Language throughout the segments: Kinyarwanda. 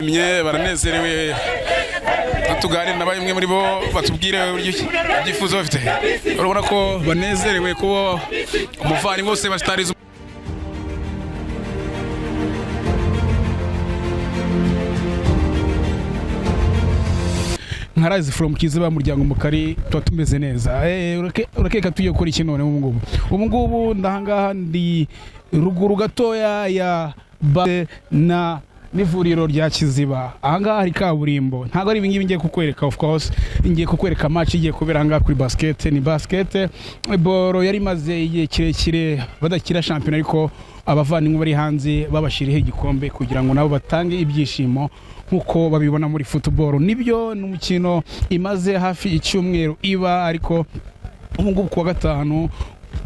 Barishimye, baranezerewe. Tuganire na bamwe muri bo batubwire uburyo ibyifuzo bafite. Urabona ko banezerewe kuba umuvandimwe bose basitariza. Nka Rise from Kiziba, muryango mukari, tuba tumeze neza. Urakeka tugiye gukora iki none ubu ngubu? Ubu ngubu ndahangaha ndi ruguru gatoya ya ba na n'ivuriro rya Kiziba. Ahangaha hari kaburimbo. Ntabwo ari ibingibi ngiye kukwereka, of course ngiye kukwereka match igiye kubera ahangaha kuri basket. Ni basket ball yari imaze igihe kirekire badakira shampiyona, ariko abavandimwe bari hanze babashiriho igikombe kugira ngo nabo batange ibyishimo nk'uko babibona muri football. Nibyo, ni umukino imaze hafi icyumweru iba, ariko ubu ngubu kuwa gatanu,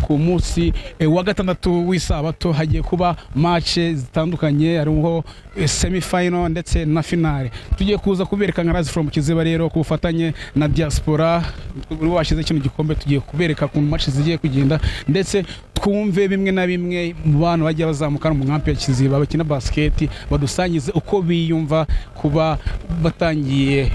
ku munsi wa gatandatu w'isabato, hagiye kuba match zitandukanye, hariho semi final ndetse na finale. Tugiye kuza kubereka nka Rise from Kiziba rero, ku bufatanye na diaspora buri washyize kino gikombe. Tugiye kubereka ku match zigiye kugenda, ndetse twumve bimwe na bimwe mu bantu bagiye bazamuka mu nkampi ya Kiziba bakina basket, badusangize uko biyumva kuba batangiye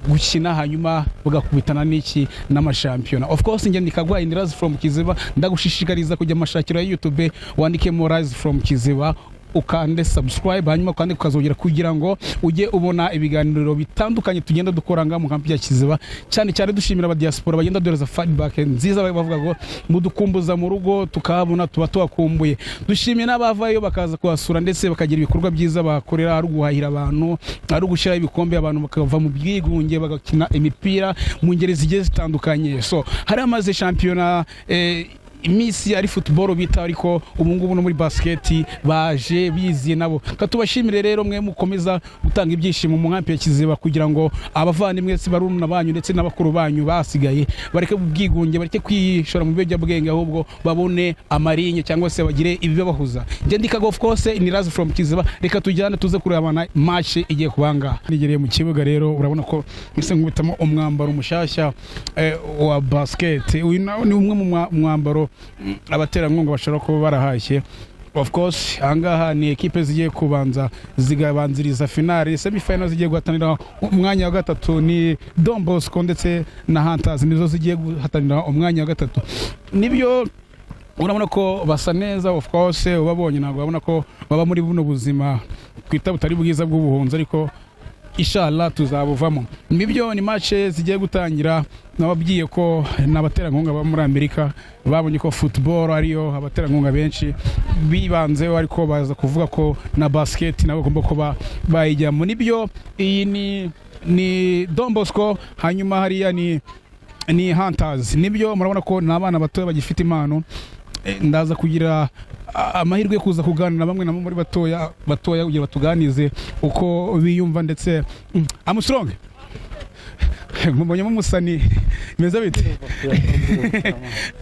gukina, hanyuma bagakubitana n'iki n'amashampiyona. Of course njye nikagwa in Rise from Kiziba. Ndagushishikariza kujya amashakiro ya YouTube, wandikemo Rise from Kiziba, ukande subscribe, hanyuma ukande ukazongera kugira ngo ujye ubona ibiganiro bitandukanye tugenda dukora ngaha mu kampi ya Kiziba. Cyane cyane dushimira abadiaspora bagenda duhereza feedback nziza, bavuga ngo mudukumbuza mu rugo tukahabona, tuba tuhakumbuye. Dushimiye n'abavayo bakaza kuhasura, ndetse bakagira ibikorwa byiza bakorera, ari uguhahira abantu, ari ugushyiraho ibikombe, abantu bakava mu bwigunge bagakina imipira mu ngeri zigiye zitandukanye. So hari amaze shampiyona iminsi ari football bita, ariko ubu ngubu no muri basket baje biziye nabo. Katubashimire rero mwe mukomeza gutanga ibyishimo mu nkampi ya Kiziba, kugira ngo abavandimwe se, barumuna banyu ndetse n'abakuru banyu basigaye bareke ubwigunge, bareke kwishora mu biyobyabwenge, ahubwo babone amarinye cyangwa se bagire ibibabahuza. Njye ndi Kago, of course ni Rise from Kiziba. Reka tujyane tuze kurebana match igiye kubanga. Nigereye mu kibuga rero, urabona ko mise nkubitamo umwambaro mushyashya wa basket. Uyu nawo ni umwe mu mwambaro abaterankunga bashobora kuba barahashye. Of course ahangaha ni ekipe zigiye kubanza zigabanziriza finale, semi final, zigiye guhatanira umwanya wa gatatu. Ni Don Bosco ndetse na Hunters, nizo zigiye guhatanira umwanya wa gatatu. Nibyo, urabona ko basa neza. Of course ubabonye ntabwo babona ko baba muri buno buzima twita butari bwiza bw'ubuhunzi, ariko inshallah tuzabuvamo. Nibyo, ni match zigiye gutangira. Nababwiye ko n'abaterankunga baba muri Amerika babonye ko football ariyo abaterankunga benshi bibanzeho, ariko baza kuvuga ko na basket nabo bagomba kuba bayijyamo. Nibyo, iyi ni Don Bosco, hanyuma hariya ni Hunters. Nibyo, murabona ko ni abana batoya bagifite impano. Ndaza kugira amahirwe yo kuza kuganira na bamwe na muri batoya batoya kugira batuganize uko biyumva. Ndetse Armstrong mubonyemo umusani. Bimeze bite?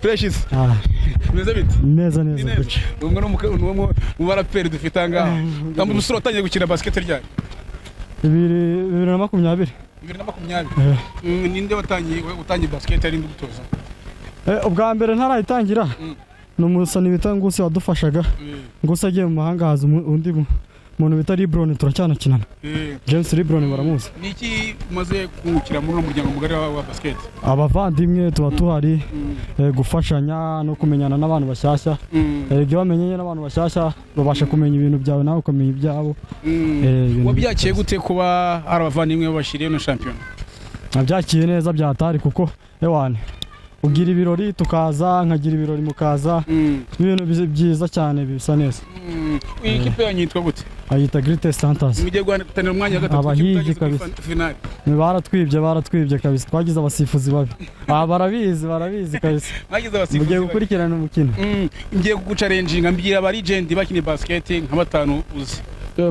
Precious. Ah, Bimeze bite? Neza neza. Ni neza. Guca. Umwe ni umwe mu baraperi dufite aha ngaha. Umusore watangiye gukina basket ryari? 2020. 2020? Eh. Ninde watangiye utangiye basket, ari ugutoza? Ubwa mbere ntarayitangira, ni umusani bita Ngusi wadufashaga. Ngusi agiye mu mahanga, haza undi muntu bita Libron, turacyanakinana. James Libron baramuzi. Ni iki umaze kungukira muri uno muryango mugari wa basket? Abavandimwe tuba tuhari, gufashanya no kumenyana n'abantu bashyashya. Iyo wamenyanye n'abantu bashyashya, babasha kumenya ibintu byawe, nawe ukamenya ibyabo. Ibintu Wabyakiye gute kuba hari abavandimwe babashiriye no shampiyona? Nabyakiye neza byatari, kuko ewane ugira ibirori tukaza, nkagira ibirori mukaza, ibintu byiza cyane bisa neza. Iyi kipe yanyu yitwa gute? Ayita Greatest Hunters. Mugiye guhatanira umwanya wa gatatu. Abahigi Ikipe itageze kuri kabisa. Finale. Ni baratwibye, baratwibye kabisa. Twagize abasifuzi babi. Aha barabizi, barabizi kabisa. Mwagize abasifuzi Mugiye babi. gukurikirana umukino. Ngiye kugucarenjinga, mbwira aba legend bakina basket nka batanu uzi.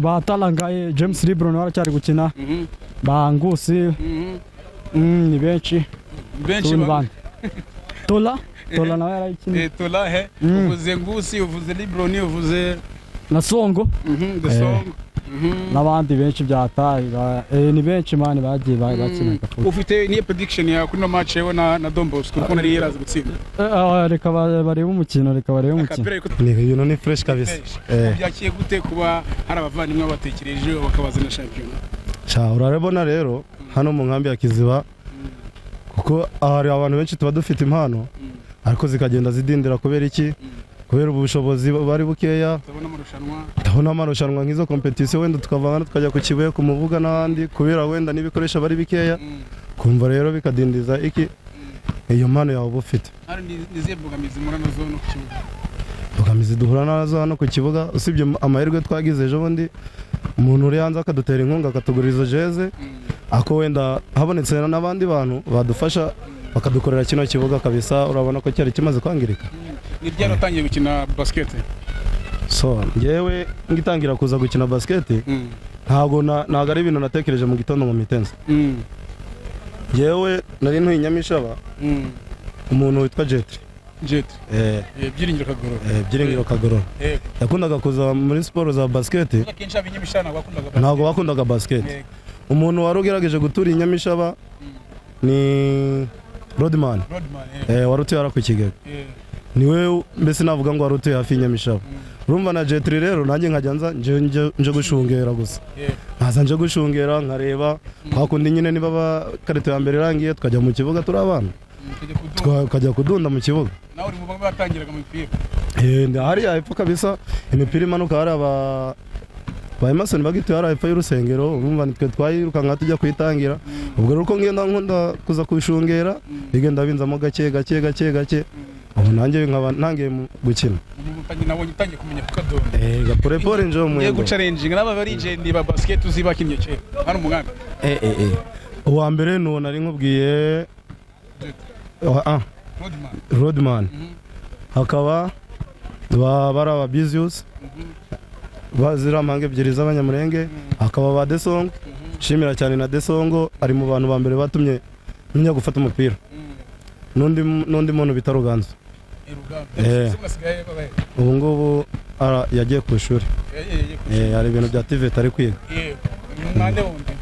Ba Tarangaye, James Libron baracyari gukina, ba Ngusi, ni benshi. Benshi. Tundi bandi, Tola Tola nawe yarayikinnye. Tola he. Uvuze Ngusi, uvuze Libron, uvuze na Songo. The Song. N'abandi benshi byataye ni benshi man bagiye bakinaga foot. Ufite niyo prediction yawe kuri no match yewe na Don Bosco, kuko nari yarazi gutsinda? Reka barebe umukino, reka barebe umukino. Akapira ariko Ni ibintu ni fresh kabisa. Byakiye gute kuba hari abavandimwe batekereje bakabazana shampiyona? Sha, urabona rero hano mu nkambi ya Kiziba, kuko hari abantu benshi tuba dufite impano ariko zikagenda zidindira. Kubera iki? Kubera ubushobozi bari bukeya. Tutabona amarushanwa. Ndabona amarushanwa nk'izo competition, wenda tukava hano tukajya ku Kibuye, ku Mubuga n'ahandi, kubera wenda n'ibikoresho bari bikeya, kumva rero bikadindiza iki iyo mpano yawe uba ufite. Hari nizihe mbogamizi mura nazo no ku kibuga? Imbogamizi duhura nazo hano ku kibuga, usibye amahirwe twagize ejo bundi umuntu uri hanze akadutera inkunga akatugurira izo jeze, ako wenda habonetse n'abandi bantu badufasha bakadukorera kino kibuga kabisa, urabona ko cyari kimaze kwangirika. Ni ryari watangiye gukina basket? So ngewe ngitangira kuza gukina basket, ntabwo ari ibintu natekereje mu gitondo ngo mpitenze. Ngewe nari ntuye i Nyamishaba, umuntu witwa Jetri. Jet. Byiringiro Kagorora. Byiringiro Kagorora yakundaga kuza muri siporo za basket. Akenshi ab'inyamishana bakundaga basket. Ntabwo bakundaga basket. Umuntu wari ugerageje gutura i Nyamishaba ni Rodman. Rodman. Wari utuye hariya ku Kigega. Niwe mbese navuga ngo wari utuye hafi y'inyamishaba. Urumva na Jetri rero, nanjye nkajya nza nje gushungera gusa. Nkaza nje gushungera nkareba kwa kundi nyine, niba karito ya mbere irangiye tukajya mu kibuga turi abana. Tukajya kudunda. Tukajya kudunda mu kibuga. Nawe uri mu bamwe batangiraga mu mipira? Hariya hepfo kabisa, imipira imanuka hari aba ba Emerson bagituye hariya hepfo y'urusengero. Urumva nitwe twayirukanka tujya kuyitangira. Ubwo rero uko ngenda nkunda kuza kubishungera, bigenda binzamo gake gake gake gake, ubu nanjye nkaba ntangiye gukina. Ubu nabonye utangiye kumenya kukadonda. Pole pole nje Ngiye mwendo. Gucarenjinga n'aba barigenti ba basket uzi bakinnye kera hano mu nkambi? Uwa mbere ni uwo nari nkubwiye. Rodman. Rodman. Hakaba bari aba Bizius, ziriya mpanga ebyiri z'abanyamurenge, hakaba ba Desongo. Nshimira cyane na Desongo, ari mu bantu ba mbere batumye menya gufata umupira, n'undi muntu bita Ruganzu. Rugamba. Basigaye babaye? Ubu ngubu yagiye ku ishuri. Hari ibintu bya TVET ari kwiga. Yego, mwande wundi?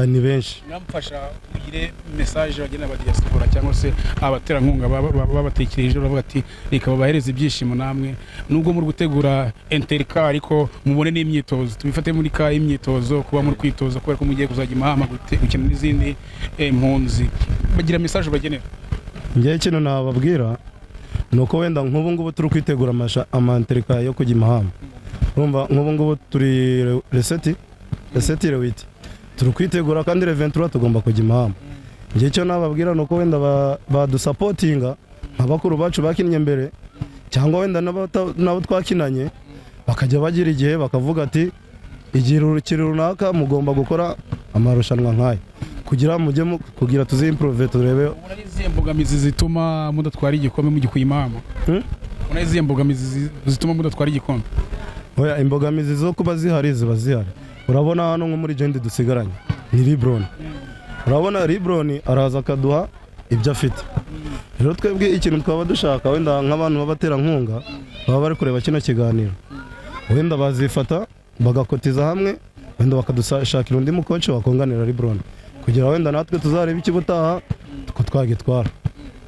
Ni benshi. Namufasha ugire message bagena aba diaspora cyangwa se abaterankunga babatekereje bavuga ati reka babahereze ibyishimo namwe, nubwo muri gutegura interka ariko mubone n'imyitozo, tubifate muri ka imyitozo kuba muri kwitoza kubera ko mugiye kuzajya imahama gukina n'izindi mpunzi, bagira message bagenera. Ngewe ikintu nababwira ni uko wenda nk'ubu ngubu turi kwitegura amanterika yo kujya imahanga. Urumva nk'ubu ngubu turi le 7, le 7, le 8 turi kwitegura, kandi le 23 tugomba kujya imahanga. Ngewe icyo nababwira ni uko wenda badusapotinga nka bakuru bacu bakinnye mbere, cyangwa wenda n'abo twakinanye, bakajya bagira igihe bakavuga ati igihe runaka mugomba gukora amarushanwa nk'aya kugira mujye kugira tuzimprove turebe. Ubona ari izihe mbogamizi zituma mudatwara igikombe mugikuye imahama? Hmm? Ubona ari izihe mbogamizi zituma mudatwara igikombe? Oya, imbogamizi zo kuba zihari ziba zihari. Urabona hano nko muri jendi dusigaranye ni Libron. Urabona Libron araza akaduha ibyo afite. Rero twebwe ikintu twaba dushaka, wenda nk'abantu b'abaterankunga baba bari kureba kino kiganiro, wenda bazifata bagakotiza hamwe, wenda bakadushakira undi mukoci wakunganira Libron, kugira wenda natwe tuzarebe ikibutaha ko twagitwara,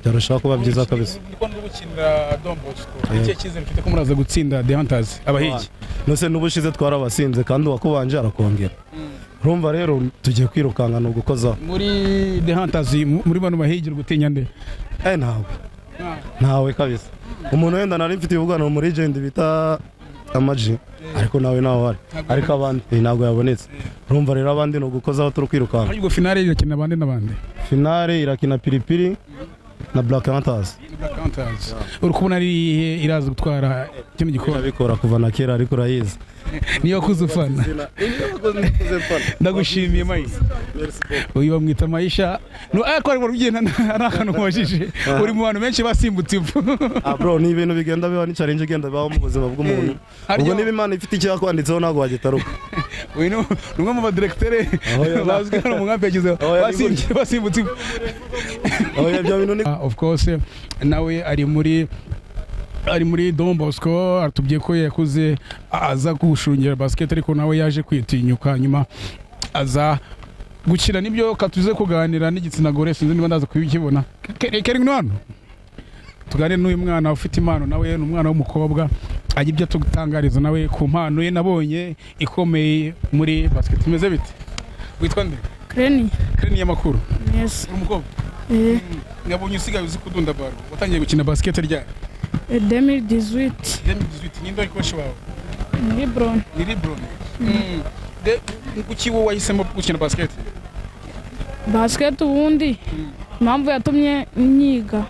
byarushaho kuba byiza kabisa. Niko ndi gukinira Don Bosco, ikihe cyizere ufite ko muraza gutsinda The Hunters, abahigi? Nose n'ubushize twarabasinze, kandi uwakubanje arakongera. Urumva rero tugiye kwirukanka, ni ugukozaho. Muri The Hunters, muri bano bahigi uri gutinya nde? Ntawe, ntawe kabisa. Umuntu wenda nari mfite ibibuganiro muri legend bita Amaji, ariko nawe ntawe uhari, ariko abandi ntabwo yabonetse. Urumva rero abandi ni ugukozaho, turi kwirukanka. Ariko finale irakina abandi n'abandi? Finale irakina Piripiri na Black Hunters. Black Hunters uri kubona ari iyihe iraza gutwara kino gikombe? Irabikora kuva na kera, ariko urayizi. Niyo wakuze ufana. Ndagushimiye Mayisha. Uyu bamwita Mayisha no ariko ari ugenda ari akantu nkubajije, uri mu bantu benshi basimbutse impfu. Ah bro, ni ibintu bigenda bibaho, ni challenge igenda bibaho mu buzima bw'umuntu. Ubwo niba Imana ifite icyo yakwanditseho ntabwo wagitaruka. Uyu ni umwe mu badiregitere bazwi hano mu nkambi yagize basimbutse impfu. Oya, ibyo bintu ni Of course nawe ari muri Ari muri Don Bosco. Atubwiye ko yakuze aza gushungera basket, ariko nawe yaje kwitinyuka nyuma aza gukina. Nibyo katuze kuganira n'igitsina gore, sinzi niba ndaza kubikibona. Keri, ngwino hano tuganire n'uyu mwana ufite impano. Nawe ni umwana w'umukobwa, ajya ibyo atutangariza nawe ku mpano ye nabonye ikomeye muri basket. Bimeze bite? Witwa nde? Kreni. Kreni, y'amakuru? Yes. Uri umukobwa? Eh, Nabonye usigaye uzi kudunda baro. Watangiye gukina basket ryari? 2018. 2018. Ninde wari coach wawe? Ni Lebron. Ni LeBron. De kuki wowe wahisemo gukina basket? Basket ubundi impamvu yatumye nyiga,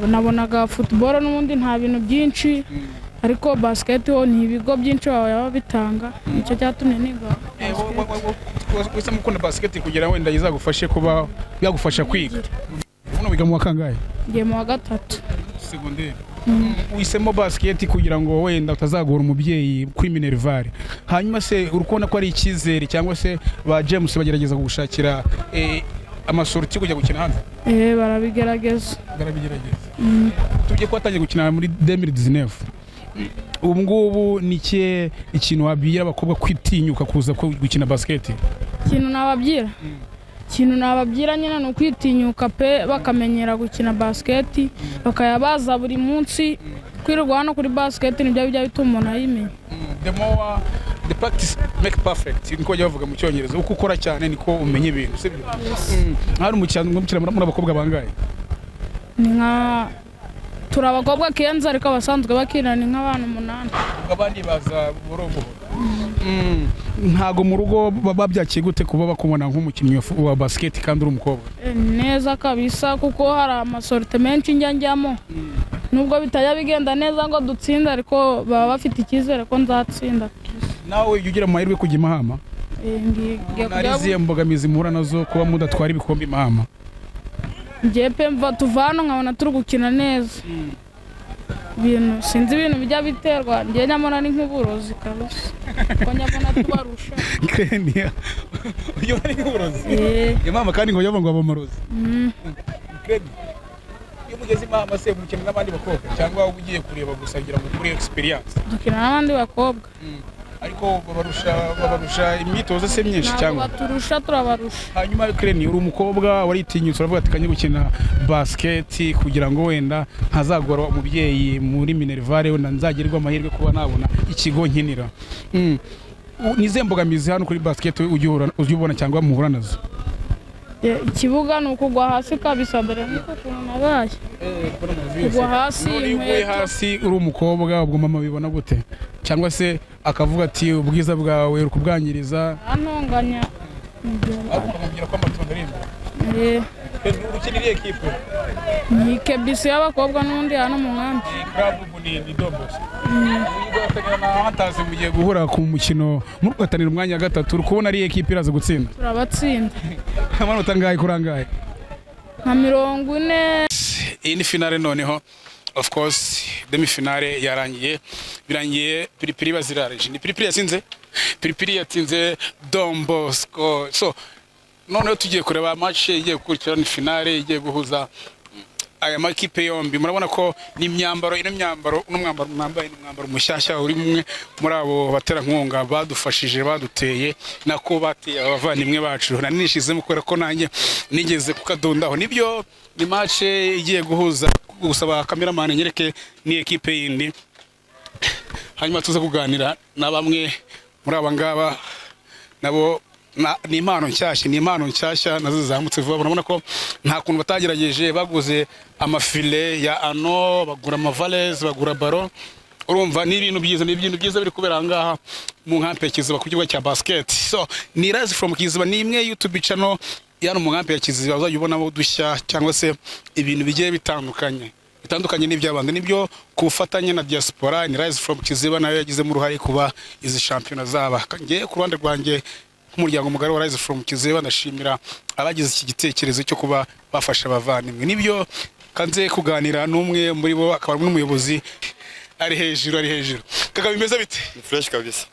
nabonaga football n'ubundi nta bintu byinshi, ariko basket ho ni ibigo byinshi baba bitanga, nicyo cyatumye niga basket. Wahisemo gukunda basket kugira wenda izagufashe kuba yagufasha kwiga. Ubuno wiga mu wa kangahe? Ngiye mu wa gatatu. Segonderi. Uhisemo basket kugira ngo wenda utazagora umubyeyi kuri minerval. Hanyuma se uri kubona ko ari icyizere, cyangwa se ba James bagerageza kugushakira amasorties kujya gukina hanze? Eh, barabigerageza. Barabigerageza. Tujye ko watangiye gukina muri 2019. Ubu ngubu ni ikihe ikintu wabwira abakobwa kwitinyuka kuza gukina basket? Ikintu nababwira nyine ni ukwitinyuka pe, bakamenyera gukina basket, bakayabaza buri munsi. Kwirirwa hano kuri basket nibyo bijya bituma umuntu ayimenya. The more the practice make perfect, niko bajya bavuga mu Cyongereza. Uko ukora cyane niko umenya ibintu, sibyo? Hari umukino mukina muri abakobwa bangahe? Ni nka turi abakobwa kenza, ariko abasanzwe bakina ni nk'abantu umunani. Ubwo abandi baza buhoro buhoro. Ntago mu rugo babyakiye gute kuba bakubona nk'umukinnyi wa basket kandi uri umukobwa? Eh, neza kabisa, kuko hari amasorties menshi njya njyamo, nubwo bitajya bigenda neza ngo dutsinde, ariko baba bafite icyizere ko nzatsinda. Nawe ujya ugira amahirwe kujya i Mahama? Eh, ngiye Nari kujya. izihe mbogamizi muhura nazo kuba mudatwara ibikombe i Mahama? Ngiye pe, mva tuva hano nkabona turi gukina neza. Ibintu sinzi ibintu bijya biterwa, ngiye nyamara ni nk'uburozi kabisa, ko nyabona tubarusha. Kenya uyu ari nk'uburozi. Eh, Imama kandi ngo yaba ngo abamarozi. Kenya, iyo mugeze i Mahama se mukina n'abandi bakobwa, cyangwa uba ugiye kureba gusa kugira ngo ukure experience? Dukina n'abandi bakobwa. Ariko babarusha imyitozo se myinshi? Ntabwo Cyangwa baturusha, turabarusha. Hanyuma Kreni, uri umukobwa waritinyutse, uravuga ati kanye gukina basket kugira ngo wenda ntazagora umubyeyi muri minerval, wenda nzagirirwe amahirwe kuba nabona ikigo nkinira. Ni izihe mbogamizi hano kuri basket ujya ubona cyangwa muhura nazo? Eh, ikibuga ni ukugwa hasi kabisa, dore niko ukuntu nabaye, kugwa hasi. None iyo uguye Inkweto. hasi uri umukobwa, ubwo mama bibona gute? Cyangwa se akavuga ati ubwiza bwawe uri kubwangiriza? Antonganya. Ariko ukamubwira ko amatunda ari imbere. Eh, Ukinira ekipe? Ni KBC y'abakobwa n'undi hano mu nkambi. Iyi club ubu ni Don Bosco. Ugahatanira na Hunters, mugiye guhura ku mukino, mugahatanira umwanya wa gatatu. Uri kubona ari ekipe iraza gutsinda? Turabatsinda. Amanota angahe kuri angahe? Nka 40. Iyi ni finale noneho. Of course demi finale yarangiye, birangiye Piripiri bazirareje. Ni Piripiri yatsinze, Piripiri yatsinze Don Bosco. So noneho tugiye kureba match igiye gukurikira, ni finale igiye guhuza aya makipe yombi. Murabona ko ni imyambaro, ino myambaro, uno mwambaro mwambaye ni umwambaro mushyashya uri mumwe muri abo baterankunga badufashije, baduteye, nako bateye abavandimwe bacu. Nari nishizemo kubera ko nanjye nigeze kukadundaho. Nibyo, ni match igiye guhuza. Gusaba cameraman nyereke ni ekipe yindi, hanyuma tuze kuganira na bamwe muri aba ngaba nabo. Ni impano nshyashya, ni impano nshyashya nazo zizamutse vuba. Urabona ko nta kuntu batagerageje, baguze amafilets ya ano, bagura amavareuses, bagura ballon. Urumva ni ibintu byiza, ni ibintu byiza biri kubera aha ngaha mu nkampi ya Kiziba ku kibuga cya basket. So ni Rise from Kiziba, ni imwe YouTube channel yano mu nkampi ya Kiziba, uzajya ubonamo udushya cyangwa se ibintu bigiye bitandukanye, bitandukanye n'iby'abandi. Nibyo, ku bufatanye na diaspora, ni Rise from Kiziba nayo yagizemo uruhare kuba izi shampiyona zaba. Ngiye ku ruhande rwanjye nk'umuryango mugari wa Rise from Kiziba, ndashimira abagize iki gitekerezo cyo kuba bafasha abavandimwe. Nibyo, kanze kuganira n'umwe muri bo, akaba ari n'umuyobozi. Ari hejuru, ari hejuru. Kagame, bimeze bite? Ni fresh kabisa.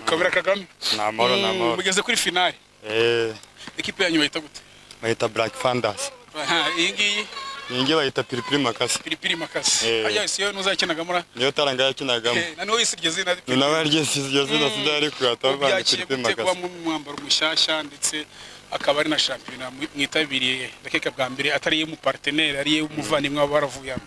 Kabira Kagame. Ni amahoro, ni amahoro. Mugeze kuri finale. Eh, Ekipe yanyu bayita gute? Bayita Black Thunders. Aha, iyi ngiyi? Iyi ngiyi bayita Piripiri Makasi. Piripiri Makasi. Eh. Ajya siyo nuzakinagamo ra? Niyo Taranga yakinagamo. Na niwe wise iryo zina. Ni nawe yaryo iryo zina, sinzi ari kuyata bana. Byakiriye Piripiri gute kuba Makasi. mu mwambaro mushyashya, ndetse akaba ari na shampiyona mwitabiriye ndakeka bwa mbere, atari iy'umuparteneri, ari iy'umuvandimwe waba waravuyemo?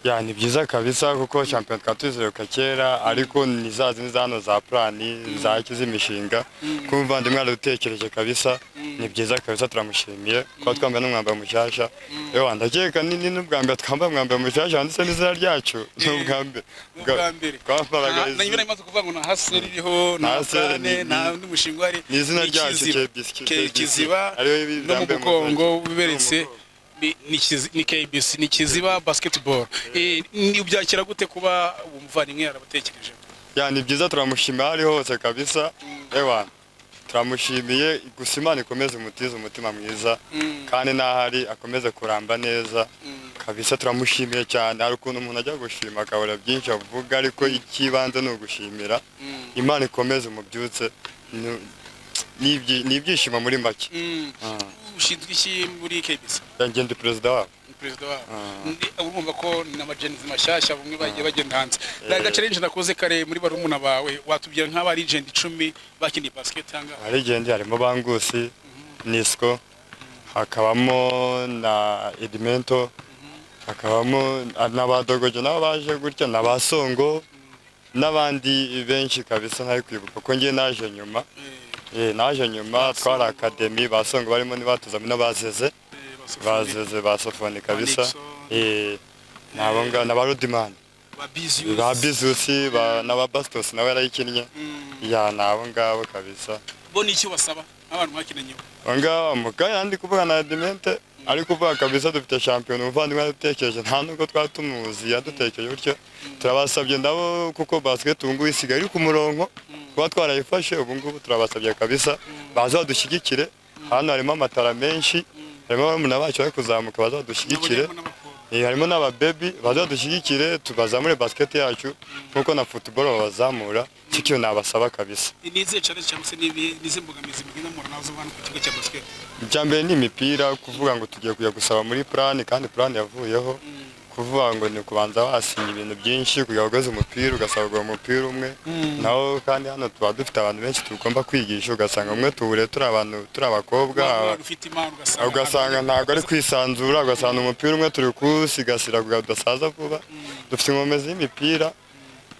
Ya, ni byiza kabisa, kuko shampiyona twari tuziheruka kera, ariko ni za zindi za hano za plan za z'imishinga, ko umuvandimwe yaradutekereje kabisa. Ni byiza kabisa, turamushimiye kuba twambaye n'umwambaro mushyashya. Ewa, ndakeka ni n'ubwa mbere twambaye umwambaro mushyashya wanditse n'izina ryacu, ni ubwa mbere. Ni ubwa mbere. Twambaraga Na nyuma imaze kuvuga ngo nta haseri iriho, nta Nta haseri, plan, nta undi mushinga uhari. Ni izina ryacu. Kiziba. KBC. Kiziba Ariyo no mu byambaye mu mugongo ntoki. biberetse ni KBC, ni Kiziba Basketball. Ni ubyakira gute kuba umuvandimwe yarabatekereje? Ya, ni byiza, turamushima aho ari hose kabisa. Ewa, turamushimiye gusa, Imana ikomeze umutize umutima mwiza, kandi n'ahari akomeze kuramba neza kabisa. Turamushimiye cyane. Hari ukuntu umuntu ajya gushima akabura byinshi avuga, ariko icy'ibanze ni ugushimira. Imana ikomeze umubyutse. Ni ibyishimo muri make. Ushinzwe iki muri KBC? Njye ndi perezida wabo. Ni perezida wabo. Urumva ko ni amagenzi mashyashya, bamwe bagiye bagenda hanze. Na challenge nakoze kare, muri barumuna bawe watubwira nk'aba legend 10 bakiniye basket cyangwa? Legend harimo Bangusi, Nisco, hakabamo na Edimento, hakabamo na ba Dogojo nabo baje gutya, na ba Songo n'abandi benshi kabisa ntari kwibuka, ko njye naje nyuma. Naje nyuma, twari academy, ba Songo barimo, nibatuzamo n'abazeze bazeze ba Sofoni kabisa. Nixon. Nabo ngabo na ba Rudimani. Ba Bizius. Ba Bizusi, na ba Bastos nawe yarayikinnye. Ya, nabo ngabo kabisa. Bo ni icyo basaba nk'abantu mwakinanye? Ngaha mukanya ndi kuvuga na Dimente, ari kuvuga kabisa dufite shampiyona, umuvandimwe yadutekereje, nta nubwo twari tumuzi, yadutekereje gutyo. Turabasabye nabo, kuko basket ubu ngubu isigaye iri ku murongo, kuba twarayifashe ubu ngubu, turabasabye kabisa baze badushyigikire. Hano harimo amatara menshi, harimo barumuna bacu bari kuzamuka, baze badushyigikire. Harimo n'abakobwa. Harimo n'ababebi, baze badushyigikire, tubazamure basket yacu nkuko na football babazamura. Icyo kintu nabasaba kabisa. Ni izihe challenge cyangwa se ni izihe mbogamizi mugenda muhura nazo hano ku kigo cya basket? Icya mbere ni imipira, kuvuga ngo tugiye kujya gusaba muri plan, kandi plan yavuyeho, kuvuga ngo ni ukubanza wasinya ibintu byinshi kugira ngo ugoze umupira, ugasaba kugura umupira umwe nawo, kandi hano tuba dufite abantu benshi tugomba kwigisha, ugasanga umwe tuwure turi abantu, turi abakobwa. Waba ufite impano ugasanga Ugasanga ntabwo ari kwisanzura, ugasanga umupira umwe turi kuwusigasira kugira ngo udasaza vuba. Dufite inkomezi y'imipira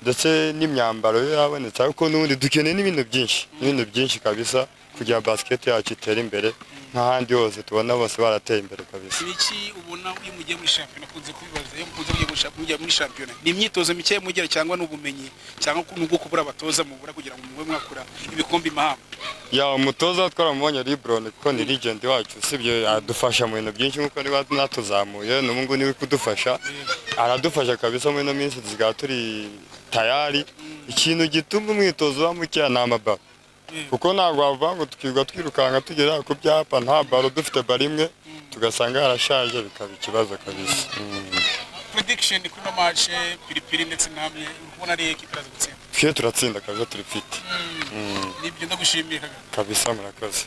ndetse n'imyambaro yo yabonetse, ariko n'ubundi dukeneye n'ibintu byinshi, n'ibintu byinshi kabisa, kugira basket yacu itere imbere nk'ahandi hose tubona bose barateye imbere kabisa. Ni iki ubona iyo mugiye muri shampiyona? Akunze kubibaza, iyo mukunze kujya muri shampiyona, ni imyitozo mike mugira, cyangwa ni ubumenyi, cyangwa nubwo kubura abatoza mubura kugira ngo mube mwakura ibikombe imahanga? Ya, umutoza twaramubonye, Libron, kuko ni legend wacu usibye adufasha mu bintu byinshi, nkuko niba natuzamuye n'ubu ngubu niwe kudufasha, aradufasha kabisa. Muri ino minsi tusigaye turi tayari. Ikintu gituma umwitozo uba mukeya ni amabaro, kuko ntabwo wavuga ngo tukirirwa twirukanka tugera ku byapa nta baro dufite, baro imwe tugasanga yarashaje, bikaba ikibazo kabisa. Prediction kuri no match, Piripiri ndetse namwe, uri kubona ari ekipe iraza gutsinda? Twe turatsinda kabisa, turi fit. Nibyo, ndagushimiye, Kagame. Kabisa, murakoze.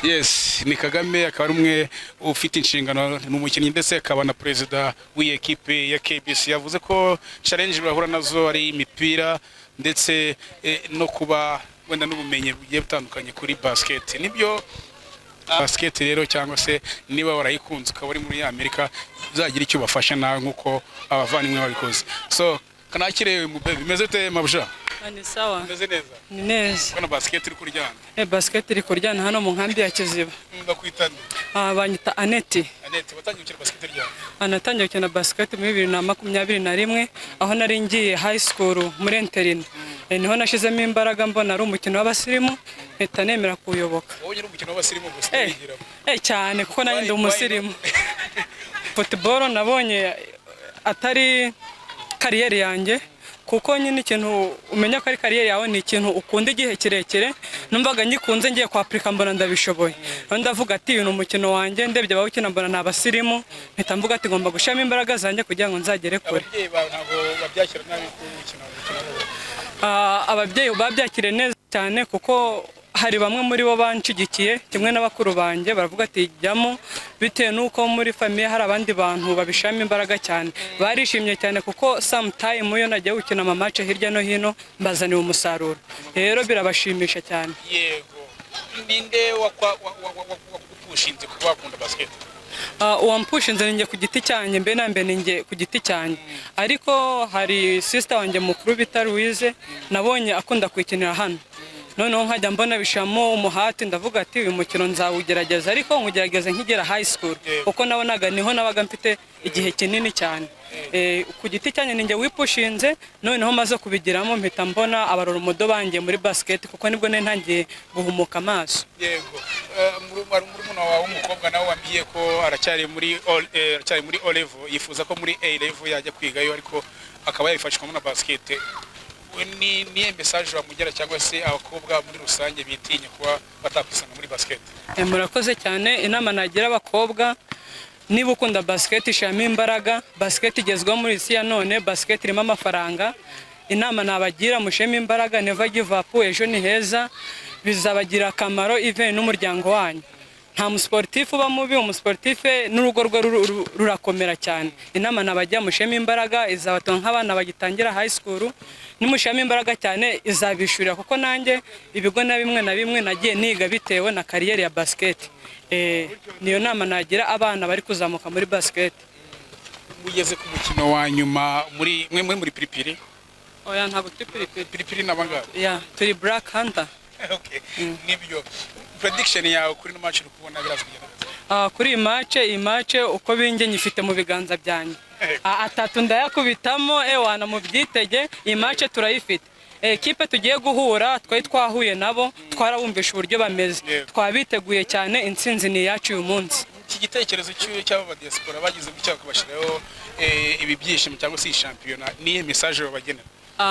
Yes, ni Kagame, akaba ari umwe ufite inshingano, ni umukinnyi ndetse akaba na perezida w'iyi ekipe ya KBC. Yavuze ko challenge bahura nazo ari imipira ndetse no kuba wenda n'ubumenyi bugiye butandukanye kuri basket. Nibyo, basket rero, cyangwa se niba warayikunze ukaba uri muri Amerika, uzagira icyo ubafasha nawe nk'uko abavandimwe babikoze. So kanakire mu bimeze bite, mabusha? Ni sawa. Bimeze neza? Ni neza. Kubona basket iri kuryana. Basket iri kuryana hano mu nkambi ya Kiziba. Ndakwita nde? Banyita Aneti. Annette, watangiye gukina basket ryari? Natangiye gukina basket muri 2021, aho nari ngiye high school muri internat. Niho nashyizemo imbaraga, mbona ari umukino w'abasirimu, mpita nemera kuwuyoboka. Wowe nyine umukino w'abasirimu gusa wigiramo? Cyane, kuko nanjye ndi Why- why umusirimu. Football nabonye atari carrière yanjye, kuko nyine ikintu umenya ko ari carrière yawe ni ikintu ukunda igihe kirekire. Numvaga ngikunze, ngiye kwapurika mbona ndabishoboye. Noneho ndavuga ati uyu ni umukino wanjye. Ndebye abawukina mbona ni abasirimu, mpita mvuga ati ngomba gushyiramo imbaraga zanjye kugira ngo nzagere kure. Ababyeyi bawe ntabwo babyakira nabi ko ukina umukino? Ababyeyi babyakiriye neza cyane, kuko hari Hari bamwe muri bo banshigikiye kimwe n'abakuru banjye, baravuga ati jyamo, bitewe n'uko muri famille hari abandi bantu babishiramo imbaraga cyane. Barishimye cyane kuko sometime iyo nagiye gukina ama match hirya no hino mbazaniye umusaruro, rero birabashimisha cyane. Yego, ninde wagupushinze kuba wakunda basket? Uwampushinze ni njye ku giti cyanjye, mbe na mbere ni njye ku giti cyanjye, ariko hari sister wanjye mukuru bita Louise, nabonye akunda kuyikinira hano, noneho nkajya mbona bishamo umuhati, ndavuga ati uyu mukino nzawugerageza, ariko nkugerageza nkigera high school, kuko nabonaga niho nabaga mfite igihe kinini cyane. Ku giti cyanjye ni njye wipushinze, noneho maze kubigiramo mpita mbona aba role model banjye muri basket, kuko nibwo nari ntangiye guhumuka amaso. Yego. Hari murumuna wawe w'umukobwa nawe wambwiye ko aracyari muri O level, yifuza ko muri A level yajya kwigayo, ariko akaba yabifashwamo na basket. We ni niye message wamugera, cyangwa se abakobwa muri rusange bitinya kuba batakwisanga muri basket? Murakoze cyane. Inama nagira abakobwa, niba ukunda basket shyiramo imbaraga. Basket igezweho muri isi ya none, basket irimo amafaranga. Inama nabagira, mushemo imbaraga, never give up, ejo ni heza, bizabagira akamaro even n'umuryango wanyu. Nta musiporutifu uba mubi, umusiporutifu n'urugo rwe rurakomera cyane. Inama nabagira, mushemo imbaraga, izabatunga nk'abana bagitangira high school. Nimushiramo imbaraga cyane izabishyurira, kuko nanjye ibigo na bimwe na bimwe nagiye niga bitewe na carrière ya basket. Niyo nama nagira abana bari kuzamuka muri basket. Mugeze ku mukino wa nyuma muri mwe muri Piripiri? Oya, ntabwo turi Piripiri. Piripiri n'abangaba? Ya, turi Black Hunter. Okay, nibyo. Prediction yawe kuri no match uri kubona biraza kugenda gute? Kuri iyi match uko binjye nyifite mu biganza byanjye. Atatu ndayakubitamo, ewana mubyitege, iyi match turayifite. Ekipe tugiye guhura twari twahuye nabo, twarabumvisha uburyo bameze, twabiteguye cyane, intsinzi ni iyacu uyu munsi. Iki gitekerezo cy'aba diaspora bagize gutya bakabashyiraho ibi byishimo cyangwa se iyi shampiyona, niye message babagenera?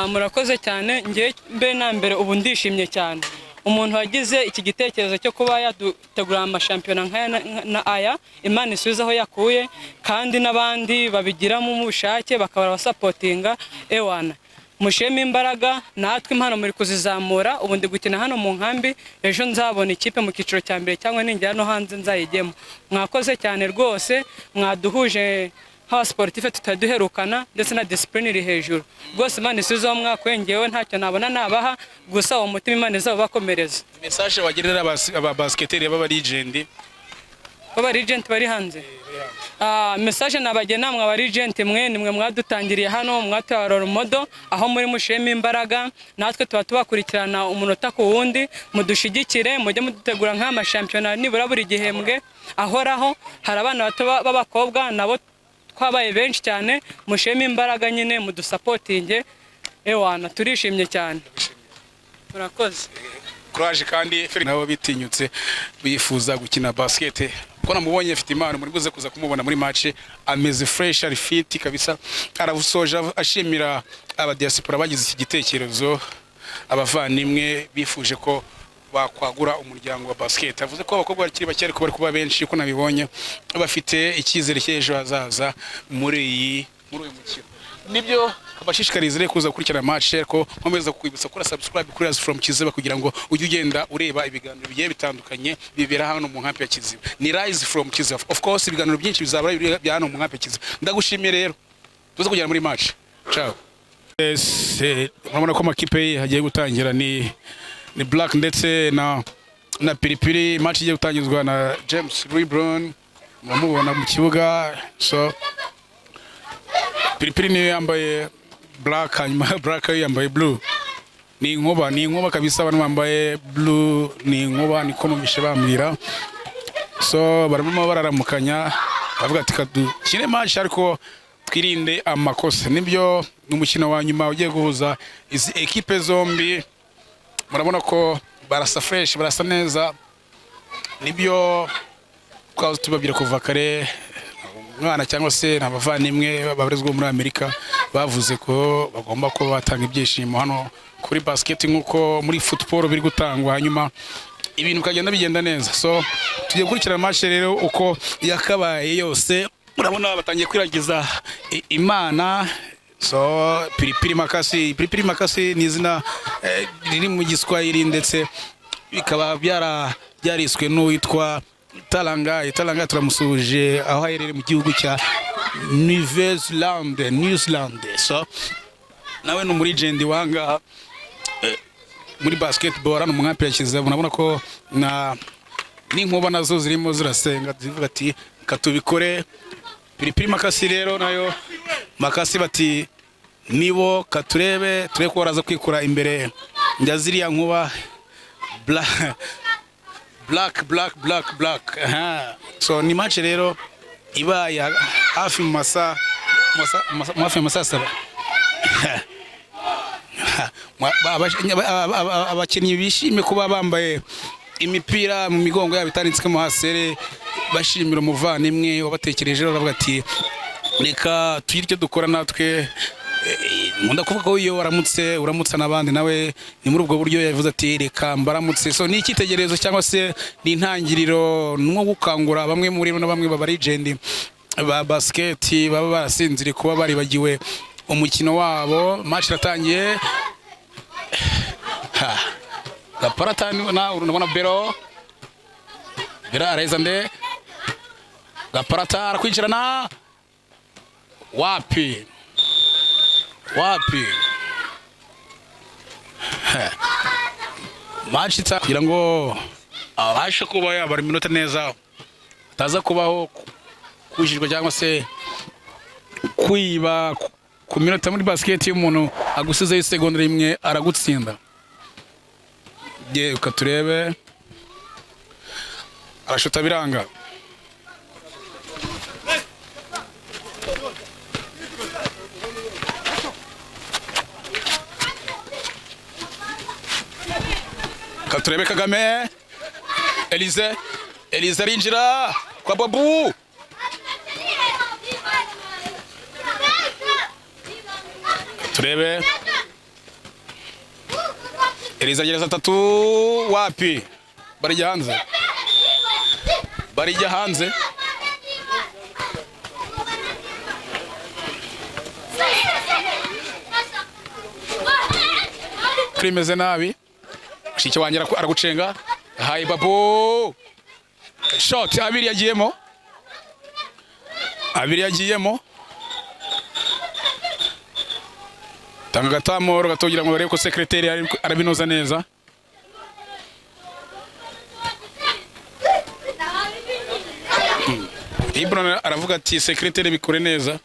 Murakoze cyane. Njye mbere na mbere ubu ndishimye cyane. Umuntu wagize iki gitekerezo cyo kuba yadutegura amashampiyona nk'aya na aya, Imana isubize aho yakuye, kandi n'abandi babigiramo ubushake bakaba basapotinga, ewana musheme imbaraga. Natwe impano muri kuzizamura. Ubu ndi gukina hano mu nkambi, ejo nzabona ikipe mu cyiciro cya mbere cyangwa ningera no hanze nzayijyemo. Mwakoze cyane rwose, mwaduhuje nk'abasiporutife tutari duherukana, ndetse na discipline iri hejuru rwose. Imana isubize aho mwakwengewe, ntacyo nabona nabaha, gusa uwo mutima Imana izawubakomereza. Message wagenera aba basketeri b'aba legend? Baba legend bari hanze. Message nabagena, mwe aba legend, mwe nimwe mwadutangiriye hano, mwatuye role model, aho muri mushiremo imbaraga, natwe tuba tubakurikirana umunota ku wundi. Mudushigikire, mujye mudutegura nk'amashampiyona nibura buri gihembwe ahoraho. Hari abana bato b'abakobwa nabo twabaye benshi cyane, mushiremo imbaraga nyine, mudusapotinge. Ewana turishimye cyane, murakoze. Courage. Kandi Felix nabo bitinyutse bifuza gukina basket, ko namubonye afite impano, muri buze kuza kumubona muri match, ameze fresh, ari fit kabisa. Arabusoje ashimira aba diaspora bagize iki gitekerezo, abavandimwe bifuje ko bakwagura umuryango wa basket. Avuze ko abakobwa bakiri bake ariko bari kuba benshi, uko nabibonye bafite icyizere cy'ejo hazaza muri uyu mukino. Nibyo abashishikariza rero kuza gukurikirana match, ariko nkomeza kukwibutsa gukora subscribe kuri Rise from Kiziba kugira ngo ujye ugenda ureba ibiganiro bigiye bitandukanye bibera hano mu nkambi ya Kiziba. Ni Rise from Kiziba, of course ibiganiro byinshi bizaba biri bya hano mu nkambi ya Kiziba. Ndagushimiye rero, tuze kugera muri match. Ciao. Yes, murabona ko amakipe hagiye gutangira ni Black ndetse na Piripiri. Match igiye gutangizwa na James Lebron, muramubona mu kibuga. So Piripiri niyo yambaye black, hanyuma Black yo yambaye blue. Ni inkuba, ni inkuba kabisa. Abantu bambaye blue ni inkuba, niko numvishe bambwira. So barimo bararamukanya, bavuga ati kadukine match ariko twirinde amakosa. Nibyo, ni umukino wa nyuma ugiye guhuza izi ekipe zombi. Murabona ko barasa fresh, barasa neza. Nibyo twahoze tubabwira kuva kare. Umwana cyangwa se abavandimwe babarizwa muri Amerika bavuze ko bagomba kuba batanga ibyishimo hano kuri basket nk'uko muri football biri gutangwa, hanyuma ibintu bikagenda bigenda neza. So tugiye gukurikirana match rero uko yakabaye yose. Murabona batangiye kwiragiza Imana. So Piripiri Makasi, Piripiri Makasi ni izina riri mu Giswahili ndetse Bikaba byariswe n'uwitwa Taranga. Taranga turamusuhuje aho aherereye mu gihugu cya New Zealand, New Zealand. So nawe ni umulegend wanga muri basketball hano mu nkampi ya Kiziba. Murabona ko na n'inkuba nazo zirimo zirasenga, zivuga ati: "Katubikore." Piripiri Makasi rero nayo, Makasi bati nibo katurebe, turebe ko baraza kwikura imbere njya ziriya nkuba black black black black black. Aha. So ni match rero ibaye hafi mu masa hafi mu masaa 7. Abakinnyi bishimye kuba bambaye imipira mu migongo yabo itanditsemo hasere, bashimira umuvandimwe wabatekereje, baravuga ati: "Reka tugire icyo dukora natwe." Nkunda kuvuga ko iyo waramutse uramutsa n'abandi. Nawe ni muri ubwo buryo yavuze ati: "Reka mbaramutse." So ni icyitegererezo cyangwa se ni intangiriro nko gukangura bamwe muri bo na bamwe baba legend ba basket baba barasinziriye, kuba baribagiwe umukino wabo. Match iratangiye. Ha. Gaparata na urabona Bero, Bero areza nde? Gaparata arakwinjirana, wapi wapi. Match itsa kugira ngo abashe kuba yabara iminota neza, ataza kubaho kujijwa cyangwa se kwiba ku minota. Muri basket iyo umuntu agusizeho isegonda rimwe aragutsinda. Ye turebe, arashuta biranga. Katurebe Kagame Elize, Elize arinjira kwa Babu. Turebe Elize agereza atatu, wapi, barijya hanze, barijya hanze. Rimeze nabi. Mushiki wanjye aragucenga. Hayi Babu, shot abiri yagiyemo, abiri yagiyemo. Tanga agatamoro gato kugira ngo barebe ko secrétaire arabinoza neza. Ibron aravuga ati: "Secrétaire, bikore neza."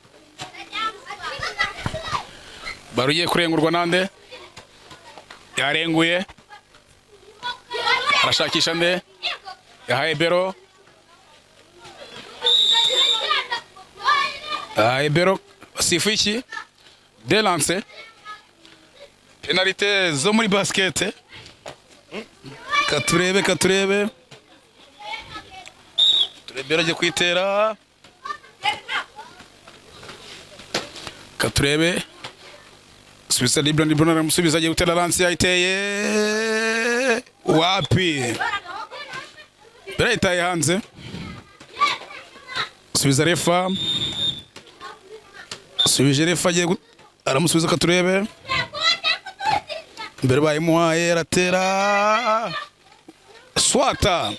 Baro ugiye kurengurwa nande? Yarenguye, arashakisha nde? Yahaye Bero, yahaye Bero. Sifu iki? Delance penalite zo muri basket. Katurebe, katurebe, turebe. Bero agiye kwitera, katurebe. Subiza Libron, Libron aramusubiza, agiye gutera lance, yayiteye, wapi, Bero yitaye hanze. Subiza refa, subije refa, agiye aramusubiza. Katurebe mbere, bayimuhaye, aratera swata.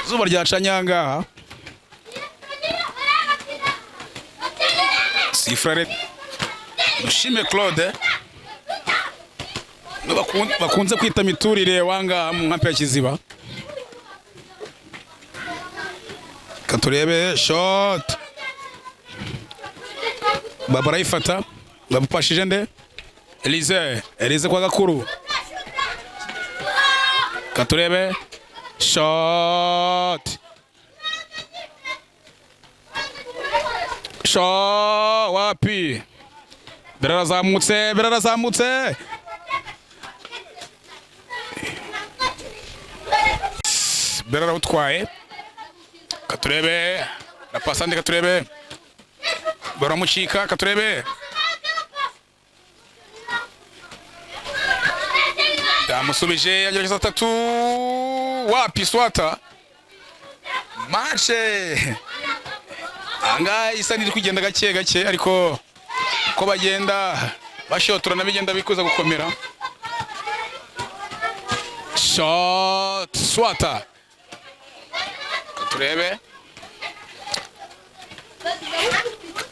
Izuba ryacanye ahangaha. Sifrare Dushime Claude bakunze kwita miturire wanga mu nkampi ya Kiziba. Katurebe shot, baba arayifata, bamupashije nde? Elize, Elize kwa Gakuru. Katurebe shot, shot, wapi, birarazamutse, birarazamutse. Birarawutwaye. Katurebe na pasande, katurebe, baramucika. Katurebe yamusubije, yagerageza atatu, wapi, swata. Match ahangaha isa n'iri kugenda gake gake, ariko ko bagenda Bashotorana bigenda bikuza gukomera. Shot swata. Turebe.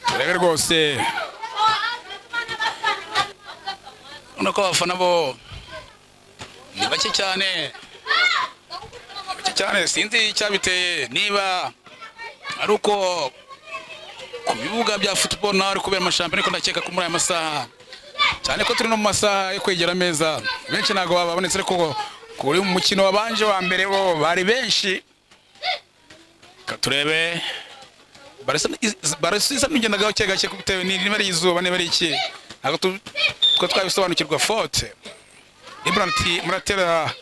Turebe rwose. Urabona ko abafana bo ni bake cyane. Bake cyane, sinzi icyabiteye, niba ari uko ku bibuga bya football naho ari kubera amashampiyona, ariko ndakeka ko muri aya masaha, cyane ko turi no mu masaha yo kwegera ameza, benshi ntabwo babonetse, ariko kuri mu mukino wabanje wa mbere bo bari benshi. Reka turebe, barasa n'ugenda gake gake bitewe niba ari izuba, niba ari iki, ntabwo twe twabisobanukirwa. Faute, Ibran ati muratera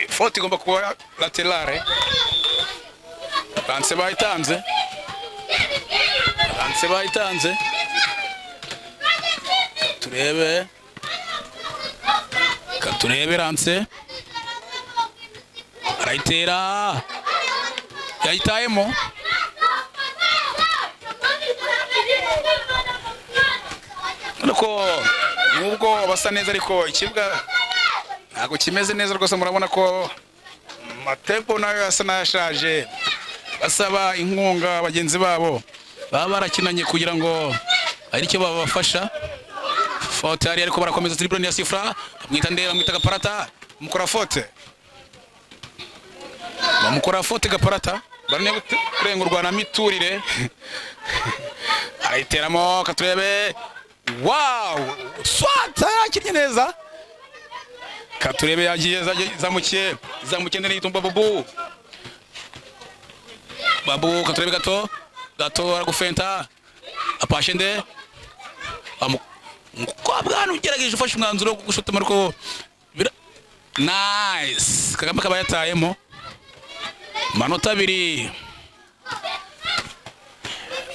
faute, igomba kuba laterale. Lancer bayitanze, lancer bayitanze. Turebe, turebe, lancer arayitera, yayitayemo. Ariko nubwo basa neza, ariko ikibuga ntabwo kimeze neza rwose. Murabona ko matebo nayo asa n'ayashaje. Basaba inkunga bagenzi babo baba barakinanye kugira ngo ari icyo babafasha. Faute hari, ariko barakomeza. Tribune ya sifra, bamwita nde? Bamwita Gaparata. Mukora faute, bamukora faute Gaparata. Barine kurengurwa na miturire, arayiteramo. Katurebe, wow, swata, yakinnye neza. Katurebe, yagiye zamukiye, zamukiye ndende yitumba Babu, Babu. Katurebe gato gato, aragufenta, apashe nde? Umukobwa hano ugerageje ufashe umwanzuro wo gushota, ariko nice, Kagame akaba yatayemo manota abiri,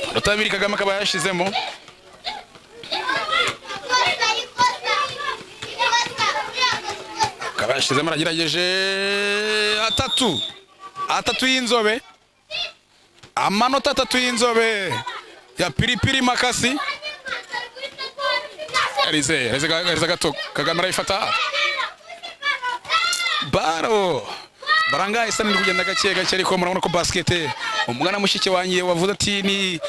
manota abiri Kagame akaba yashizemo. Akaba yashizemo, aragerageje atatu, atatu y'inzobe, amanota atatu y'inzobe ya piripiri makasi. Arize, arize, arize gato, Kagame arayifata. Baro baranga isa n'iri kugenda gake gake, ariko murabona ko basket, umwana mushiki wanjye wavuze ati ni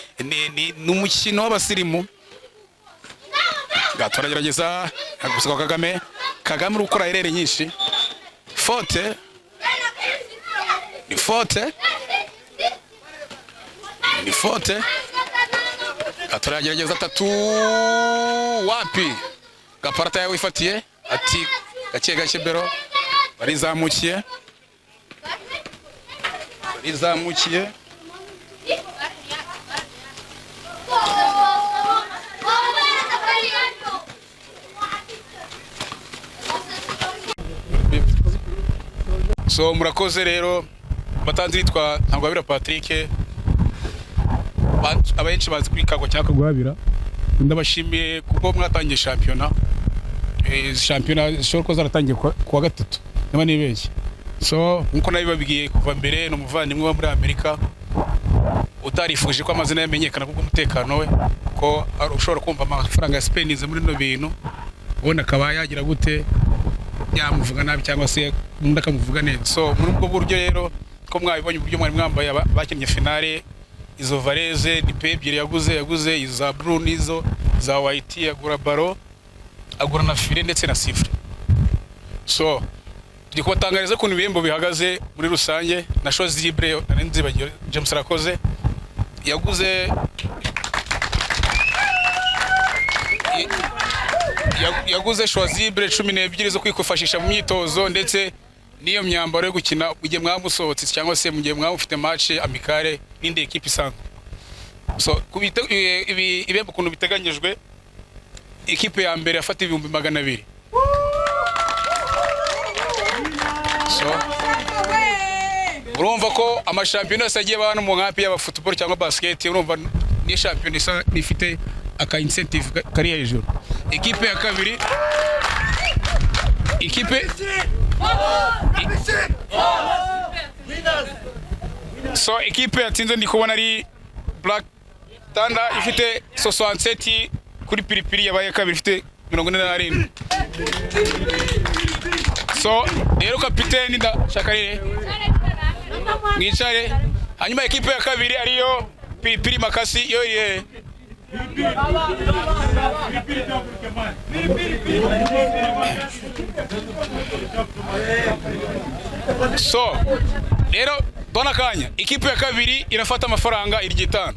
umukino w'abasirimu. Gato aragerageza gusa kwa Kagame. Kagame uri gukora erreur nyinshi. Faute, ni faute, ni faute. Gato aragerageza atatu, wapi, Gaparata yawifatiye, ati gake gake. Bero barizamukiye, barizamukiye. So murakoze rero. Batanzi yitwa Ntagwabira Patrick, abenshi bazi kuri Kagwa cyangwa Kagwabira. Ndabashimiye kuko mwatangiye shampiyona. Shampiyona zishobora kuba zaratangiye kuwa gatatu niba nibeshye. So nkuko nabibabwiye kuva mbere, ni umuvandimwe wo muri Amerika utarifuje ko amazina ye amenyekana kubw'umutekano we, ko ushobora kumva amafaranga yasipendinze muri bino bintu, ubundi akaba yagira gute, yamuvuga nabi cyangwa se undi akamuvuga neza. So muri ubwo buryo rero, ko mwabibonye uburyo mwari mwambaye, bakinnye finale, izo vareze ni pe ebyiri yaguze, yaguze iza blue n'izo za white, agura ballon, agura na filet ndetse na sifflet. So tugiye kubatangariza ukuntu ibihembo bihagaze muri rusange na shows libre. Nari nzibagiwe, James arakoze. Yaguze yaguze chasuble 12 zo kwifashisha mu myitozo, ndetse n'iyo myambaro yo gukina mu gihe mwaba musohotse cyangwa se mu gihe mwaba mufite match amicale n'indi equipe isanzwe. So ibihembo ukuntu biteganyijwe, ikipe ya mbere yafata 200,000. So urumva ko amashampiyona yose agiye aba hano mu nkampi, yaba football cyangwa basket, urumva ni shampiyona isa ifite aka incentive kari hejuru. Ikipe ya kabiri, ikipe, so ikipe yatsinze ndi kubona ari Black Thunder, ifite 67. Kuri Piripiri yabaye kabiri ifite 47. So rero kapiteni, ndashaka rero mwicare, hanyuma ekipe ya kabiri ariyo Piripiri Makasi yo iri hehe? So rero dona akanya, ikipe ya kabiri irafata amafaranga irya itanu.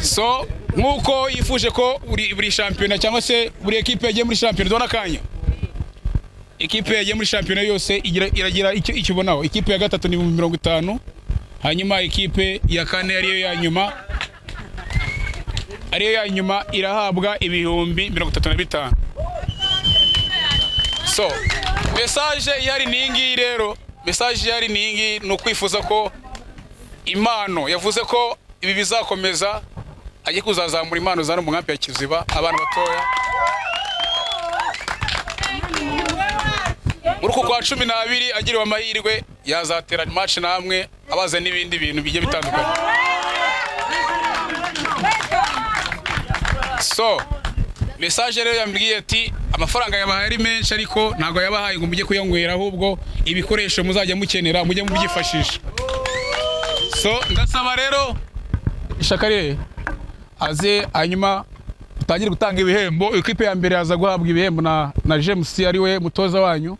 So nk'uko yifuje ko buri shampiyona cyangwa se buri ekipe yagiye muri shampiyona, dona akanya, ikipe yagiye muri shampiyona yose iragira icyo ikibonaho. Ikipe ya gatatu ni 50,000, hanyuma ikipe ya kane ariyo ya nyuma, irahabwa 35,000. So message ihari ni iyi ngiyi rero, message ihari ni iyi ngiyi, ni ukwifuza ko impano, yavuze ko ibi bizakomeza, agiye kuzazamura impano za mu nkambi ya Kiziba, abana batoya. Muri uku kwa 12 agiriwe amahirwe yazatera match namwe, abaza n'ibindi bintu bigiye bitandukanye. So message rero yambwiye ati amafaranga yabahaye ari menshi, ariko ntabwo yabahaye ngo mujye kuyanywera, ahubwo ibikoresho muzajya mukenera mujye mubyifashisha. So ndasaba rero Ishakare aze, hanyuma utangire gutanga ibihembo. Ikipe ya mbere yaza guhabwa ibihembo na James ari we mutoza wanyu.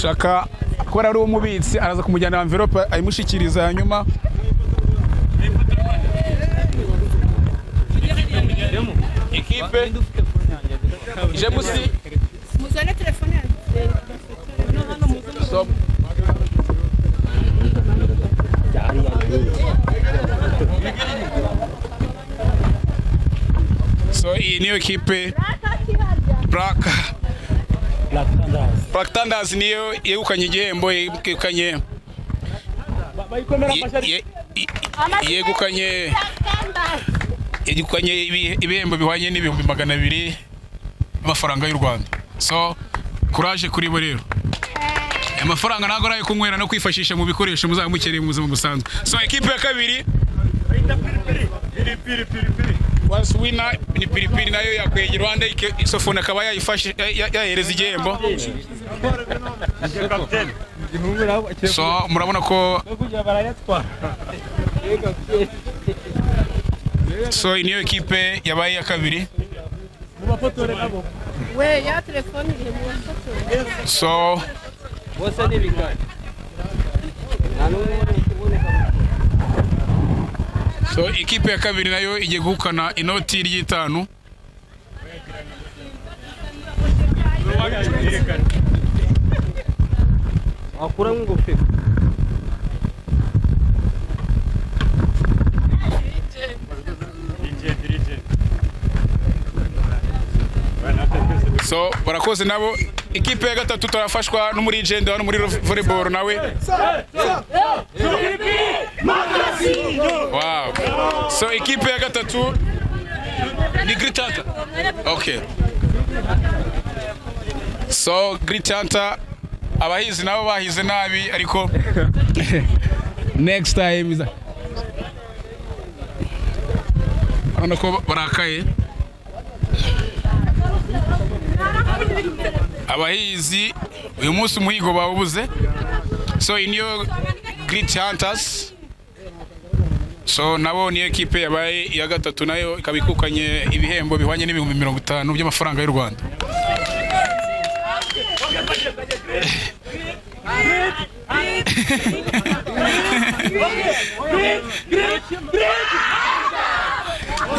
Shaka kubera ari umubitsi araza kumujyana envelope ayimushikiriza, hanyuma ikipe James muzane telefone yanjye. So iyi niyo ekipe Black Thunders niyo yegukanye igihembo, yegukanye ibihembo bihwanye n'200,000 y'amafaranga y'u Rwanda. So courage kuri bo rero. Amafaranga ntabwo ari ayo kunywera no kwifashisha mu bikoresho muzaba mukeneye mu buzima busanzwe. So ekipe ya kabiri once winner ni Piripiri, nayo yakwegera Rwanda isofone akaba yayifashe yahereza igihembo. So murabona ko so niyo ekipe yabaye ya kabiri. We ya telefone iri mu bafotora. So bose ni bigari. So ikipe ya kabiri nayo igiye guhukana inoti ry'itanu. Wakuramo ingofero. So barakoze nabo. Ikipe ya gatatu turafashwa n'umurijende hano muri volleyball nawe. Wow. So ikipe ya gatatu ni Great Hunter. Okay. So Great Hunter abahizi nabo bahize nabi, ariko next time is urabona ko barakaye. Abahizi uyu munsi umuhigo bawubuze. So iniyo Great Hunters, so nabo niyo ekipe yabaye iya gatatu, nayo ikaba ikukanye ibihembo bihwanye n'50,000 by'amafaranga y'u Rwanda.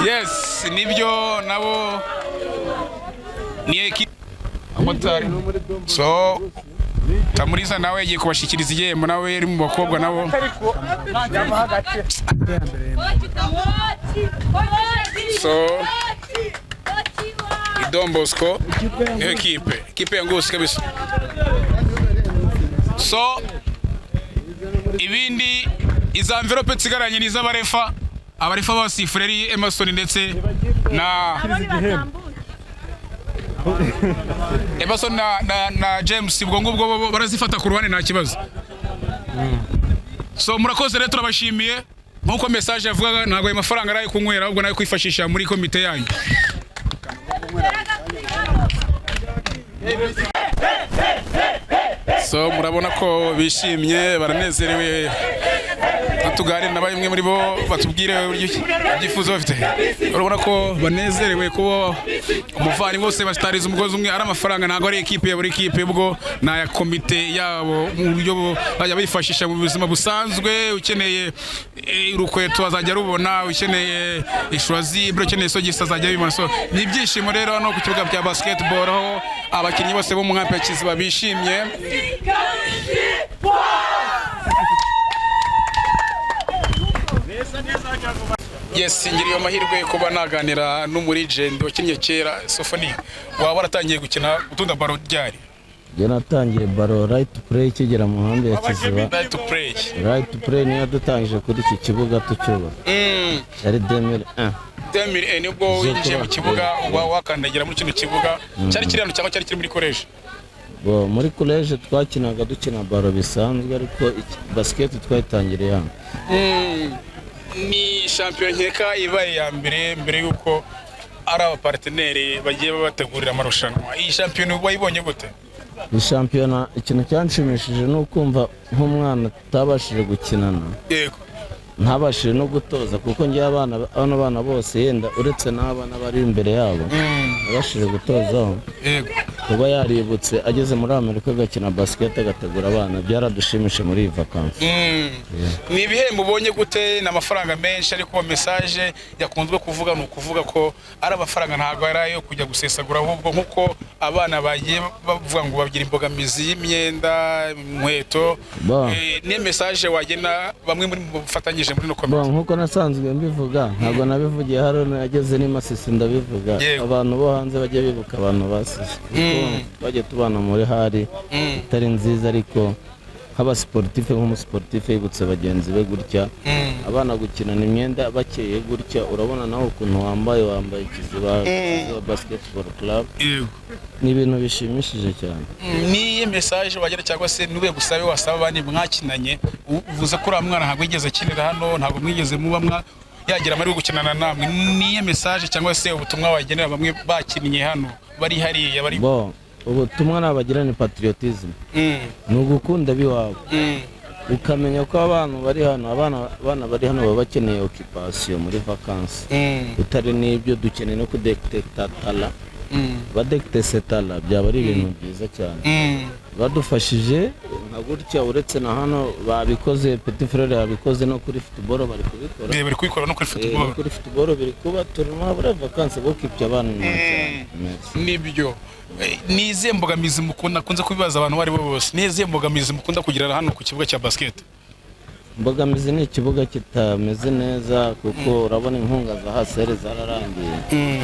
Yes, nibyo nabo niyo ekipe amotari. So Tamuriza nawe yagiye kubashikiriza igihembo, nawe yari mu bakobwa nabo. So Don Bosco niyo ekipe ya Ngusi kabisa. So ibindi iza envelope nsigaranye ni iz'abarefa, abarefa basifura ari Emerson ndetse na Emerson na James, ubwo ngubwo barazifata ku ruhande nta kibazo. So murakoze rero, turabashimiye. Nk'uko message yavugaga, ntabwo ayo mafaranga ari ayo kunywera, ahubwo nayo kwifashisha muri komite yanyu. So murabona ko bishimye, baranezerewe. Tuganire na bamwe muri bo batubwire ibyifuzo bafite. Urabona ko banezerewe kuba umuvandimwe bose basitariza umugozi umwe. Ari amafaranga, ntabwo ari ekipe ya buri kipe, ubwo ni aya komite yabo mu buryo bajya bifashisha mu buzima busanzwe. Ukeneye urukweto azajya arubona, ukeneye ishwazibure, ukeneye isogisi azajya abibona. So ni ibyishimo rero hano ku kibuga bya basketball, aho abakinnyi bose bo mu nkambi ya Kiziba bishimye. Yes, ngiriye amahirwe kuba naganira n'umulegend wakinnye kera, Sofoni. Waba waratangiye gukina gutunda baro ryari? Njye natangiye baro Right to Play ikigera mu nkambi ya Kiziba. Right to Play. Right to Play niyo dutangije kuri iki kibuga tucyubaka. Yari 2001. 2001 nibwo winjiye mu kibuga, uba wakandagira muri kino kibuga. Cyari kiri hano cyangwa cyari kiri muri college? Bo muri college twakinaga dukina baro bisanzwe, ariko basket twayitangiriye hano. Ni shampiyona nkeka ibaye ya mbere mbere y'uko ari abaparteneri bagiye babategurira amarushanwa. Iyi shampiyona wayibonye gute? Iyi shampiyona ikintu cyanshimishije ni ukumva nk'umwana tutabashije gukinana. Yego. Ntabashije no gutoza, kuko njye abana bana bose yenda uretse n'abana bari imbere yabo nabashije gutozaho. Yego. Kuba yaributse ageze muri Amerika agakina basket agategura abana, byaradushimishe muri iyi vacances. Ni ibihembo ubonye gute? Ni amafaranga menshi, ariko message yakunzwe kuvuga ni ukuvuga ko ari amafaranga ntabwo ari ayo kujya gusesagura, ahubwo nk'uko abana bagiye bavuga ngo bagira imbogamizi y'imyenda, inkweto. Ni message wagena bamwe muri bafatanyije muri no komite? Nk'uko nasanzwe mbivuga, ntabwo nabivugiye hano, nageze ni Masisi ndabivuga. Abantu bo hanze bajye bibuka abantu basize. Twagiye tubana muri hari itari nziza, ariko nk'abasiporutife, nk'umusiporutife yibutse bagenzi be gutya, abana gukinana imyenda bakeye gutya, urabona nawe ukuntu wambaye Kiziba Basketball Club. Ni ibintu bishimishije cyane. Niye message wagira cyangwa se niwe gusabe wasaba abandi mwakinanye, uvuze ko uriya mwana ntabwo yigeze akinira hano, ntabwo mwigeze muba yagira amahirwe gukinana namwe, niye message cyangwa se ubutumwa wagenera bamwe bakinnye hano bari hariya bari? Bo ubutumwa nabagira ni patriotism. Ni ugukunda biwabo. Ukamenya ko abantu bari hano, abana bari hano baba bakeneye occupation muri vacances. Utari n'ibyo dukeneye no kudetecta tala. Badetecte tala byaba ari ibintu byiza cyane. Badufashije nka gutya, uretse na hano babikoze, Petit Frere yabikoze, no kuri football bari kubikora. Bari kubikora no kuri football. No kuri football biri kuba, turimo buri vacances bokipya abana cyane. Nibyo. Ni izihe mbogamizi mukunda, kunze kubibaza abantu bari bo bose, ni izihe mbogamizi mukunda kugira hano ku kibuga cya basket? Mbogamizi ni ikibuga kitameze neza, kuko urabona inkunga za hasere zararangiye.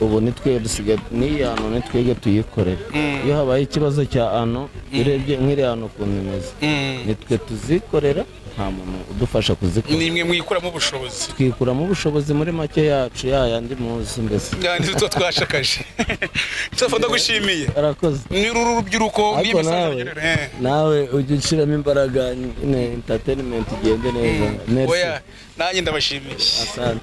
Ubu nitwe dusigaye n'iyi ano nitwege tuyikorera. Iyo habaye ikibazo cya ano, urebye nk'iri ano ukuntu imeze, nitwe tuzikorera, nta muntu udufasha kuzikora. Nimwe mwikuramo ubushobozi? Twikuramo ubushobozi muri make yacu yayandi muzi mbese. Ngandi tuba twashakaje. Sofo ndagushimiye. Arakoze. Ni uru rubyiruko ni message nawe ujye ushiramo imbaraga nyine, entertainment igende neza. Merci. Oya, nanjye ndabashimiye. Asante.